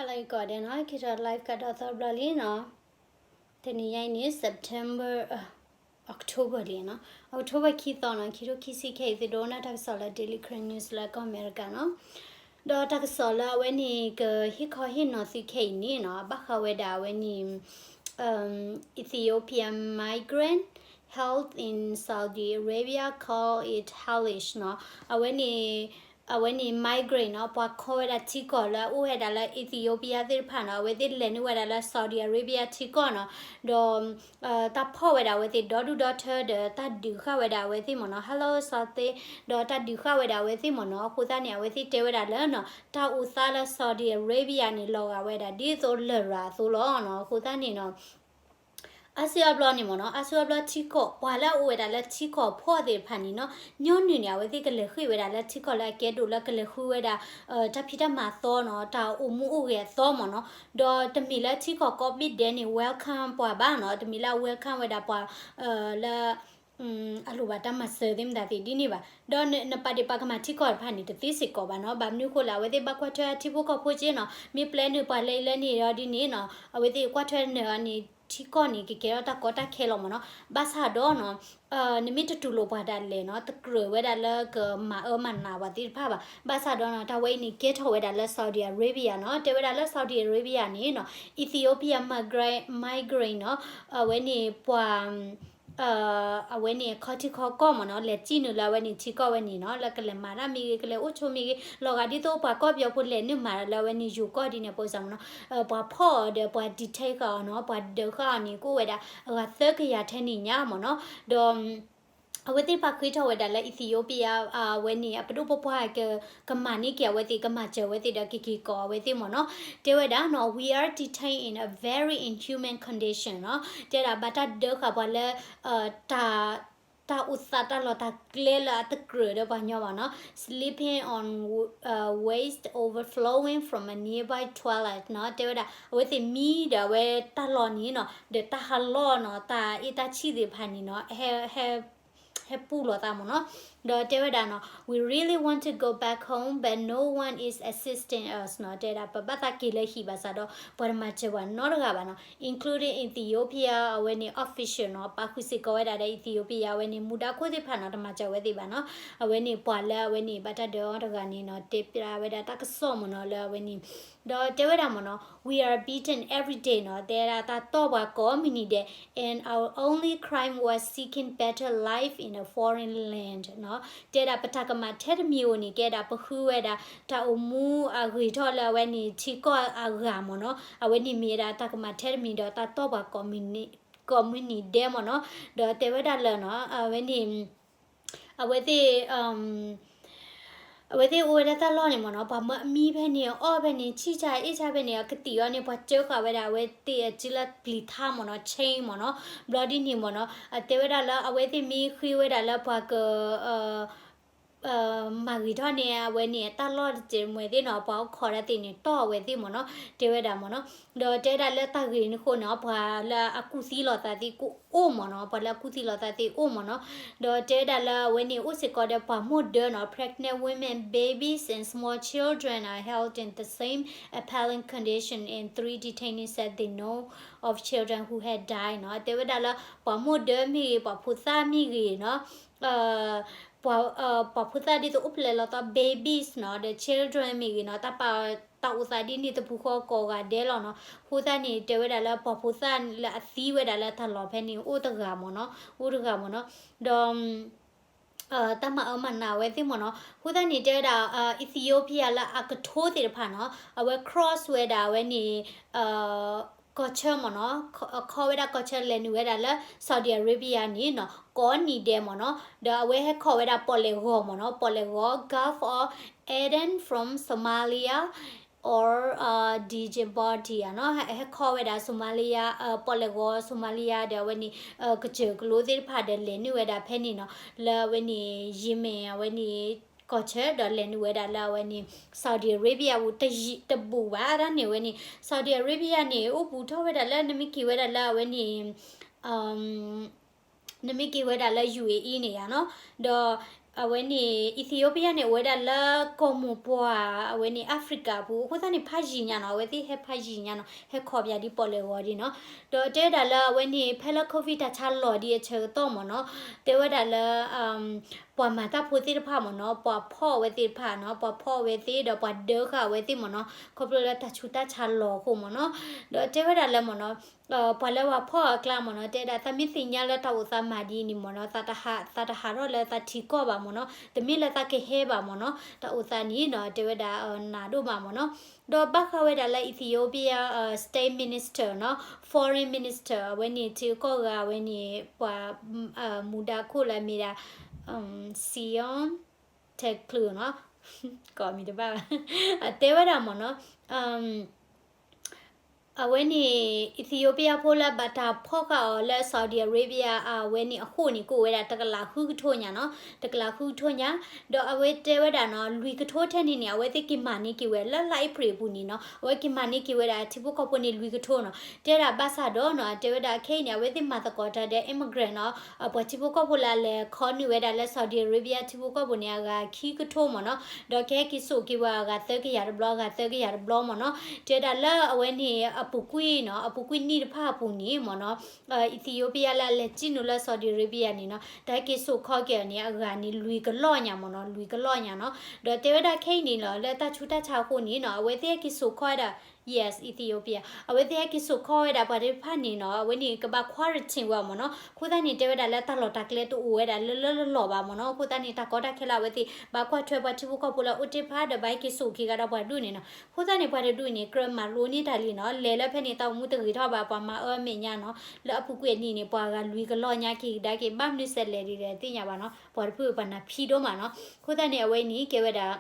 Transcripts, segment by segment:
ဟါလၢအဂ့ၤကိးဂၤဒဲးနီၤ, က့ၤထီၣ် live ကဒီးသီတဘျီလံနီၤ. တနံၤညါအံၤန့ၣ် September, October လံနီၤ, October ခံသီနီၤ, ခံထိခံဆံခဲအံၤ သုဒိကနၣ်တၢ်ကစီၣ်လၢ Daily Karen News လၢကီၢ်အမဲရကၤနီၤ. ဒီးတၢ်ကစီၣ်လၢအဝဲန့ၣ်ကဟ့ၣ်ခီဟ့ၣ်နီၤသုခဲအံၤန့ၣ်နီၤ, ဘၣ်ဃးဝဲဒၣ်အဝဲန့ၣ် Ethiopia migrant held in Saudi Arabia call it hellish နီၤ. အဝဲန့ၣ် အဝဲန့ၣ် migrant နီၤ, ပှၤခီဝဲဒၣ်ထံကီၢ်လၢအအိၣ်ဝဲဒၣ်လၢ Ethiopia သ့ၣ်တဖၣ်နီၤ, အဝဲသ့ၣ်လဲၤနုာ်ဝဲဒၣ်လၢ Saudi Arabia ထံကီၢ်နီၤ. ဒီး တၢ်ဖီၣ်ဝဲဒၣ်အဝဲသ့ၣ်ဒီဒူၣ်ဒီထၢဒီး တၢ်ဒုးဃာ်ဝဲဒၣ်အဝဲသ့ၣ်မ့ၢ်နီၤ, hello Saudi, ဒီးတၢ်ဒုးဃာ်ဝဲဒၣ်အဝဲသ့ၣ်မ့ၢ်နီၤ. အဃိသတးန့ၣ် အဝဲသ့ၣ်တဲဝဲဒၣ်လၢနီၤ, တၢ်အိၣ်သးလၢ Saudi Arabia န့ၣ် လီၤဂာ်ဝဲဒၣ်ဒ်သိးလရာ်အသိးလီၤနီၤ. အဃိသတးန့ၣ်နီၤ အါစုအါဘျီန့ၣ်မ့ၢ်နီၤ, အါစုအါဘျီထံကီၢ် ပှၤလၢအအိၣ်ဝဲဒၣ်လၢထံကီၢ်ဖီၣ်သ့ၣ်တဖၣ်န့ၣ်နီၤ, ညီနုၢ်န့ၣ် အဝဲသ့ၣ်ကလဲၤဃ့ၢ်ဝဲဒၣ်လၢထံကီၢ်လၢအကဲဒိၣ်လၢကလဲၤဃုဝဲဒၣ် တၢ်ဖံးတၢ်မၤအသီနီၤ, တၢ်အိၣ်မူအိၣ်ဂဲၤအသီမ့ၢ်နီၤ. ဒီးတမ့ၢ်လၢထံကီၢ်ကိးဘ့ၣ်ဒဲးန့ၣ် welcome ပှၤဘၣ်နီၤ, တမ့ၢ်လၢအ welcome ဝဲဒၣ်ပှၤ လၢ အလိၣ်ဘၣ်တၢ်မၤစၢၤသ့ၣ်မတၤသ့ၣ်ဒ်န့ၣ်ဘၣ်. ဒီးနပာ်ဒ့ၣ်ပာ်ကမၣ်ထံကီၢ်တဖၣ်န့ၣ် တသ့စ့ၢ်ကီးဘၣ်နီၤ, ဘၣ်မနုၤအဃိလဲၣ်, အဝဲသ့ၣ်ဘၣ်ကွၢ်ထွဲထံဖိကီၢ်ဖိက့နီၤ, မ့ၢ်ပျဲနုာ်ပှၤလၢအံၤလၢန့ၣ်ဒီးဒ်န့ၣ်နီၤ, အဝဲသ့ၣ်ကွၢ်ထွဲနုာ်အီၤန့ၣ် ထံကီၢ်န့ၣ် ကကဲထီၣ်တၢ်ကီတၢ်ခဲလီၤမ့ၢ်နီၤ. ဘၣ်ဆၣ်ဒီးနီၤ နမ့ၢ်တတူၢ်လိာ်ပှၤဒၣ်လဲာ်နီၤ, တကြၢးဝဲဒၣ်လၢကမၤအၢမၤနးပှၤသ့ၣ်တဖၣ်ဘၣ်. ဘၣ်ဆၣ်ဒီးနီၤ တၢ်ဝဲအံၤန့ၣ် ကဲထီၣ်ဝဲဒၣ်လၢ Saudi Arabia နီၤ, တဲဝဲဒၣ်လၢ Saudi Arabia န့ၣ်နီၤ Ethiopia migrant နီၤ, အဝဲန့ၣ်ပှၤ အဝဲန့ၣ်ခီထံခီကီၢ်မ့ၢ်နီၤ, လဲၤစံၣ်နုာ်လၢအဝဲန့ၣ်ထံကီၢ်ဝဲန့ၣ်နီၤ, လၢကလဲၤမၤတၢ်မ့ၢ်ဂ့ၤ, ကလဲၤအိၣ်ဆိမ့ၢ်ဂ့ၤ, လီၤဂာ်ဒ်သိးပှၤကီၢ်ပယီၤဖိလဲၤနုာ်မၤလၢအဝဲန့ၣ်ယိၤကီၢ်ဒ်န့ၣ် ပစံးမ့ၢ်နီၤ, ပှၤဖီၣ်အီၤဒီးပှၤ detain ဃာ်အီၤနီၤ, ပှၤဒုးဃာ်အီၤန့ၣ် ကအိၣ်ဝဲဒၣ်အဂၤသၢကယၤထဲန့ၣ်ညါမ့ၢ်နီၤ. ဒီး အဝဲသ့ၣ်တဖၣ်ဃ့ထီၣ်ဝဲဒၣ်လၢ Ethiopia အဝဲန့ၣ် အပဒိၣ်ပပှၢ်က ကမၤန့ၢ်က့ၤအဝဲသ့ၣ်, ကမၤစၢၤအဝဲသ့ၣ်ဒီး ကက့ၤကိးအဝဲသ့ၣ်မ့ၢ်နီၤ. တဲဝဲဒၣ်နီၤ, we are detained in a very inhuman condition နီၤ, တဲဒၣ်ဘၣ်တၢ်ဒုးဃာ်ပှၤလၢ တၢ် တၢ်အိၣ်သးတၢ်လီၢ်တၢ်ကျဲလၢအတကြၢးဒီးပှၤညီဘၣ်နီၤ, sleeping on waste overflowing from a nearby toilet နီၤ, တဲဝဲဒၣ် အဝဲသ့ၣ်မံဒီးအဝဲတၢ်လီၢ်န့ၣ်နီၤ, ဒီးတၢ်ဟးလီၢ်နီၤ, တၢ်အ့ၣ်တၢ်ဆံၣ်သ့ၣ်တဖၣ်န့ၣ်နီၤ, ဟဲ ဟဲပူၢ်လိာ်သးမ့ၢ်နီၤ. ဒီးတဲဝဲဒၣ်နီၤ, we really want to go back home but no one is assisting us နီၤ, တဲဒၣ် ပဘၣ်သးက့ၤလၢဟံၣ်ဘၣ်ဆၣ်ဒီး ပှၤတမၤစၢၤပှၤနီတဂၤဘၣ်နီၤ, including Ethiopia အဝဲန့ၣ် official နီၤ, ပာ်ဃုာ်စ့ၢ်ကီးဝဲဒၣ်ဒီး Ethiopia အဝဲန့ၣ် မူဒါခိၣ်သ့ၣ်တဖၣ်နီၤ, တမၤစၢၤဝဲသ့ၣ်ဘၣ်နီၤ. အဝဲန့ၣ်ပှၤလၢအဝဲန့ၣ် ဘၣ်တၢ်ဒုးအီၤတဂၤန့ၣ်နီၤ, တဲပြဝဲဒၣ်တၢ်ကစီၣ်မ့ၢ်နီၤ, လၢအဝဲန့ၣ် ဒီးတဲဝဲဒၣ်မ့ၢ်နီၤ, we are beaten every day နီၤ, တဲဒၣ်တၢ်တီၢ်ပှၤကိးမုၢ်နံၤဒဲး and our only crime was seeking better life in a foreign land နီၤ, တဲဒၣ်ပတၢ်ကမၣ်ထဲတမံၤဧိၤန့ၣ် ကဲဒၣ်ပဃုဝဲဒၣ် တၢ်အိၣ်မူအဂ့ၤထီၣ်လၢအဝဲန့ၣ် ထံကီၢ်အဂၤမ့ၢ်နီၤ, အဝဲန့ၣ်မ့ၢ်ဝဲဒၣ်တၢ်ကမၣ်ထဲတမံၤဒီးတၢ်တီၢ်ပှၤကိးမုၢ်နံၤဒဲးမ့ၢ်နီၤ. ဒီးတဲဝဲဒၣ်လၢနီၤ, အဝဲန့ၣ် အဝဲသ့ၣ် အဝဲသ့ၣ်အိၣ်ဝဲဒၣ်တၢ်လီၢ်န့ၣ်မ့ၢ်နီၤ, ပှၤမၢအမံဖဲန့ၣ် အီၣ်ဖဲန့ၣ် ဆံၣ်ဆါအ့ၣ်ဆါဖဲန့ၣ် အကသံၣ်အီၤန့ၣ် ပှၤစၢဃာ်ဝဲဒၣ်အဝဲသ့ၣ်အစုလၢပျံၤထါမ့ၢ်နီၤ, chain မ့ၢ်နီၤ, ဘျီဒ်န့ၣ်မ့ၢ်နီၤ, အတဲဝဲဒၣ်လၢအဝဲသ့ၣ်မ့ၢ်ဃ့ဝဲဒၣ်လၢပှၤက မၤဂ့ၤထီၣ်န့ၢ်အဝဲန့ၣ် တၢ်လီၢ်တစဲးမွဲသ့ၣ်နီၤ, ပှၤအိၣ်ခိးတၢ်သ့ၣ်န့ၣ် တီၢ်အဝဲသ့ၣ်မ့ၢ်နီၤ, တဲဝဲဒၣ်မ့ၢ်နီၤ. ဒီးတဲဝဲဒၣ်လၢတၢ်ဂ့ၢ်န့ၣ်အဃိန့ၣ် ပှၤလၢအကူၣ်သံလိာ်သးသ့ၣ်ကအိၣ်မ့ၢ်နီၤ, ပှၤလၢအကူၣ်သံလိာ်သးသ့ၣ်အိၣ်မ့ၢ်နီၤ. ဒီးတဲဝဲဒၣ်လၢအဝဲန့ၣ် အိၣ်စ့ၢ်ကီးဒီးပှၤမိၢ်ဒၢနီၤ, pregnant women, babies and small children are held in the same appalling condition and three detainees said they know of children who had died နီၤ. တဲဝဲဒၣ်လၢပှၤမိၢ်ဒၢမ့ၢ်ဂ့ၤ, ပှၤဖိသၣ်မ့ၢ်ဂ့ၤနီၤ, ပှၤဖိသၣ်ဒ်သိးအိၣ်ဖျဲၣ်လီၤသီ babies နီၤ, ဒီး children မ့ၢ်ဂ့ၤနီၤ, တၢ်ပာ် တၢ်အိၣ်သးဒ်န့ၣ်တပူၤဃီကိးဂၤဒဲးလီၤနီၤ. အဃိသတးန့ၣ် တဲဝဲဒၣ်လၢပှၤဖိသၣ်လၢအသံဝဲဒၣ်လၢတၢ်လီၢ်ဖဲန့ၣ် အိၣ်တဂၤမ့ၢ်နီၤ, အိၣ်တဂၤမ့ၢ်နီၤ. ဒီး တၢ်မၤအၢမၤနးဝဲသ့ၣ်မ့ၢ်နီၤ. အဃိသတးန့ၣ် တဲဝဲဒၣ် Ethiopia လၢအကထိသ့ၣ်တဖၣ်နီၤ, အဝဲ cross ဝဲဒၣ်အဝဲန့ၣ် ကီၢ်ဆၢမ့ၢ်နီၤ, ခီဝဲဒၣ်ကီၢ်ဆၢလဲၤနုာ်ဝဲဒၣ်လၢ Saudi Arabia န့ၣ်နီၤ, ကိးနံၤဒဲးမ့ၢ်နီၤ. ဒီးအဝဲဟဲခီဝဲဒၣ်ပီၣ်လဲၣ်ဂီၤမ့ၢ်နီၤ, ပီၣ်လဲၣ်ဂီၤ Gulf of Aden from Somalia or Djibouti နီၤ, ဟဲခီဝဲဒၣ် Somalia ပီၣ်လဲၣ်ဂီၤ Somalia ဒီးအဝဲန့ၣ် ကစၢၢ်ကလိသ့ၣ်တဖၣ်ဒီးလဲၤနုာ်ဝဲဒၣ်ဖဲန့ၣ်နီၤ, လၢအဝဲန့ၣ် Yemen အဝဲန့ၣ် ကီၢ်ဆၢ ဒီးလဲၤနုာ်ဝဲဒၣ်လၢအဝဲန့ၣ် Saudi Arabia ပူၤ တဘူးဘၣ်ဒၣ်န့ၣ် အဝဲန့ၣ် Saudi Arabia န့ၣ် အိၣ်ဘူးထီၣ်ဝဲဒၣ်လၢနမ့ၢ်က့ၤဝဲဒၣ်လၢအဝဲန့ၣ် နမ့ၢ်က့ၤဝဲဒၣ်လၢ UAE န့ၣ်ယါနီၤ, ဒီး အဝဲန့ၣ် Ethiopia န့ၣ် အိၣ်ဝဲဒၣ်လၢကီၢ်မိၢ်ပှၢ် အဝဲန့ၣ် Africa အပူၤ အဃိသတးန့ၣ် ဖးယံာ်ညါနီၤ အဝဲသ့ၣ်ဟဲဖးယံာ်ညါနီၤ ဟဲခီပယၤဒ်ပီၣ်လဲၣ်ဂီၤဒ်နီၤ ဒီးတဲဝဲဒၣ်လၢအဝဲန့ၣ် ဖဲလၢ COVID တၢ်ဆါလီၤဒ်အဆၢကတီၢ်မ့ၢ်နီၤ တဲဝဲဒၣ်လၢ ပှၤမၤတၢ်ဖိသ့ၣ်တဖၣ်မ့ၢ်နီၤ ပှၤဖီၣ်အဝဲသ့ၣ်တဖၣ်နီၤ ပှၤဖီၣ်အဝဲသ့ၣ်ဒီးပှၤဒၢဃာ်အဝဲသ့ၣ်မ့ၢ်နီၤ ခီဖျိလၢတၢ်ဆူးတၢ်ဆါလီၤအဃိမ့ၢ်နီၤ ဒီးတဲဝဲဒၣ်လၢမ့ၢ်နီၤ ပှၤလၢပှၤဖီၣ်အကျါမ့ၢ်နီၤ တဲဒၣ်သးမ့ၢ်သ့ၣ်ညါလၢတၢ်အိၣ်သးမၤဒ်အံၤန့ၣ်မ့ၢ်နီၤ သးတဟးထီၣ်လၢသးထံကီၢ်ဘၣ်မ့ၢ်နီၤ တမ့ၢ်လၢသးကဟဲဘၣ်မ့ၢ်နီၤ တၢ်အိၣ်သးန့ၣ်နီၤ တဲဝဲဒၣ်နးဒိၣ်မးမ့ၢ်နီၤ ဒီးဘၣ်ဃးဝဲဒၣ်လၢ Ethiopia State Minister နီၤ Foreign Minister အဝဲန့ၣ် ထံကီၢ်ဂၤအဝဲန့ၣ် ပှၤမူဒါခိၣ်လၢအမ့ၢ်ဒၣ် Sion Teklu နီၤ ကိးမံၤတဘၣ်ဘၣ် တဲဝဲဒၣ်မ့ၢ်နီၤ အဝဲန့ၣ် Ethiopia ဖိလၢဘၣ်တၢ်ဖီၣ်ဃာ်အီၤလၢ Saudi Arabia အဝဲန့ၣ်အဃိန့ၣ် ကအိၣ်ဝဲဒၣ်တကလးဃုကထိညါနီၤ တကလးဃုကထိညါ ဒီးအဝဲတဲဝဲဒၣ်နီၤ လွံၢ်ကထိထဲန့ၣ်န့ၣ် အဝဲသ့ၣ်က့ၤမၤန့ၢ်က့ၤဝဲလၢလါအ့ဖြ့ၣ်အပူၤန့ၣ်နီၤ အဝဲက့ၤမၤန့ၢ်က့ၤဝဲဒၣ်ထံဖိကီၢ်ဖိန့ၣ်လွံၢ်ကထိနီၤ တဲဒၣ်ဘၣ်ဆၣ်ဒီးနီၤ တဲဝဲဒၣ်ခဲအံၤန့ၣ် အဝဲသ့ၣ်မၤသကိးတၢ်ဒီး immigrant နီၤ ပှၤထံဖိကီၢ်ဖိလၢအလဲၤခီနုာ်ဝဲဒၣ်လၢ Saudi Arabia ထံဖိကီၢ်ဖိန့ၣ် အဂၤခံကထိမ့ၢ်နီၤ ဒီးကဟဲက့ၤစိာ်က့ၤဝဲအဂၤသၢကယၤတဘျီ အဂၤသၢကယၤတဘျီမ့ၢ်နီၤ တဲဒၣ်လၢအဝဲန့ၣ် အပူၤကွံာ်နီၤ အပူၤကွံာ်နံၣ်တဖၣ်အပူၤန့ၣ်မ့ၢ်နီၤ Ethiopia လၢအလဲၤစံၣ်နုာ်လၢ Saudi Arabia န့ၣ်နီၤ တၢ်ဟဲက့ၤစိာ်ခီက့ၤအီၤန့ၣ် အဂၤန့ၣ်လွံၢ်ကလီၢ်ညါမ့ၢ်နီၤ လွံၢ်ကလီၢ်ညါနီၤ ဒီးတဲဝဲဒၣ်ခဲအံၤန့ၣ်လီၤ လၢတၢ်ဆူးတၢ်ဆါအဃိန့ၣ်နီၤ အဝဲသ့ၣ်ဟဲက့ၤစိာ်ခီဝဲဒၣ် yes Ethiopia အဝဲသ့ၣ်ဟဲက့ၤစိာ်ခီဝဲဒၣ်ပှၤသ့ၣ်တဖၣ်န့ၣ်နီၤ အဝဲန့ၣ်ကဘၣ် quarantine ဝဲမ့ၢ်နီၤ အဃိသတးန့ၣ် တဲဝဲဒၣ်လၢတၢ်လီၢ်တၢ်ကျဲတအိၣ်ဝဲဒၣ်လၢလၢလီၢ်လီၢ်ဘၣ်မ့ၢ်နီၤ အဃိသတးန့ၣ် တၢ်ကီတၢ်ခဲလၢအဝဲသ့ၣ် ဘၣ်ကွၢ်ထွဲပှၤထံဖိကီၢ်ဖိလၢအအိၣ်တ့ၢ်တဖၣ်ဒီးဘၣ်ဟဲက့ၤစိာ်က့ၤကဒီးပှၤဒူၣ်န့ၣ်နီၤ အဃိသတးန့ၣ် ပှၤတဒူၣ်န့ၣ် ကြၢးမၤလိန့ၢ်တၢ်လံနီၤ လဲၤလၢဖဲန့ၣ် တၢ်အိၣ်မူတဂ့ၤထီၣ်ဘၣ် ပှၤမၤအၢအမဲာ်ညါနီၤ လၢအပူၤကွံာ်အနံၣ်န့ၣ် ပှၤဂၤလွံၢ်ကလီၢ်ညါက့ၤကဒါက့ၤ ဘၣ်မနုၤစဲးလဲၣ်ဒ်လဲၣ်သ့ၣ်ညါဘၣ်နီၤ ပှၤတဖုပှၤနၢ်ဖံးဒိၣ်မးနီၤ အဃိသတးန့ၣ် အဝဲန့ၣ် ကဲဝဲဒၣ်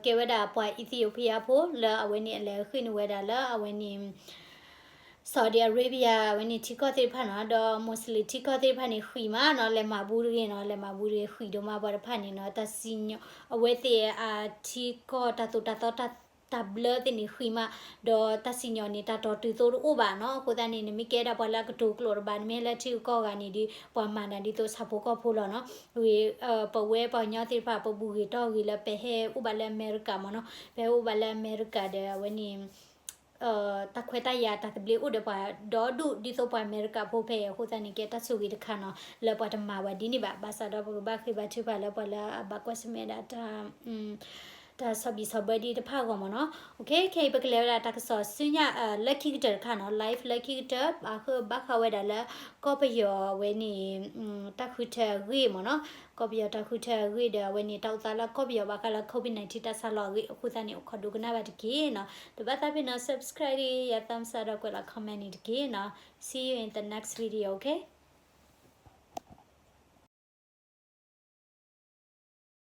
ကဲဝဲဒၣ်ပှၤ Ethiopia ဖိလၢအဝဲန့ၣ်အလဲၤဃ့ၢ်နုာ်ဝဲဒၣ်လၢအဝဲန့ၣ် Saudi Arabia အဝဲန့ၣ်ထံကီၢ်သ့ၣ်တဖၣ်နီၤ ဒီး Muslim ထံကီၢ်သ့ၣ်တဖၣ်န့ၣ် ဃံးမးနီၤ လဲၤမၤဘူးတဂ့ၤနီၤ လဲၤမၤဘူးတဂ့ၤ ဃံးဒိၣ်မးပှၤတဖၣ်န့ၣ်နီၤ တၢ်စံၣ်ညီၣ် အဝဲသ့ၣ်အထံကီၢ်တၢ်သိၣ်တၢ်သီတၢ်ဘျၢသ့ၣ်န့ၣ်ဃံးမး ဒီးတၢ်စံၣ်ညီၣ်န့ၣ် တၢ်တီၤတုၤသိတအိၣ်ဘၣ်နီၤ အဃိသတးန့ၣ် နမ့ၢ်ကဲဒၣ်ပှၤလၢအကတိၤကျိာ်တဘၣ် နမ့ၢ်ဟဲလၢထံဂုၤကီၢ်ဂၤန့ၣ်ဒီး ပှၤမၤနၤဒ်သိးဆၣ်ဖိကီၢ်ဖိလီၤနီၤ ဝံၤ ပဝဲပှၤကညီသ့ၣ်တဖၣ် ပဘူၣ်ဂ့ၤတီၢ်ဂ့ၤလၢပဟဲအိၣ်ဘၣ်လၢအမဲရကၤမ့ၢ်နီၤ ပဟဲအိၣ်ဘၣ်လၢအမဲရကၤဒီးအဝဲန့ၣ် တၢ်ခွဲးတၢ်ယာ်တၢ်သဘျ့အိၣ်ဒီးပှၤဒီဒူၣ်ဒ်သိးပှၤအမဲရကၤဖိဖဲအံၤအဃိသတးန့ၣ် ကဲတၢ်ဆိၣ်ဂ့ၤတခါနီၤ လၢပှၤတမၤဝဲဒ်န့ၣ်ဘၣ် ဘၣ်ဆၣ်ဒီးပကဘၣ်ဃ့ဘါထုကဖၣ်လၢပှၤလၢအဘၣ်ကွၢ်ဆၢၣ်မဲာ်ဒၣ်တၢ် တၢ်ဆီၣ်ဘံၣ်ဆီၣ်ဘၢဒ်တဖၣ်အဂီၢ်မ့ၢ်နီၤ ခဲအံၤပကလဲၤဝဲဒၣ်တၢ်ကစီၣ်ဆူညါ လၢခံကတၢၢ်တခါနီၤ live လၢခံကတၢၢ် ဘၣ်ဃးဘၣ်ဃးဝဲဒၣ်လၢ ကီၢ်ပယီၤအဝဲန့ၣ် တၢ်ဃုထၢအဂ့ၢ်မ့ၢ်နီၤ ကီၢ်ပယီၤတၢ်ဃုထၢအဂ့ၢ်ဒီးအဝဲန့ၣ် တၢ်အိၣ်သးလၢကီၢ်ပယီၤဘၣ်ဃးလၢ COVID nineteen တၢ်ဆါလီၤအဂ့ၢ်အဃိသတးန့ၣ် အိၣ်ခိးဒိကနၣ်ဘၣ်တက့ၢ်နီၤ တဘၣ်သးပ့ၤနီၤ subscribe ဒ်ယ thumbs up ဒီးကွဲးလီၤ comment န့ၣ်တက့ၢ်နီၤ see you in the next video okay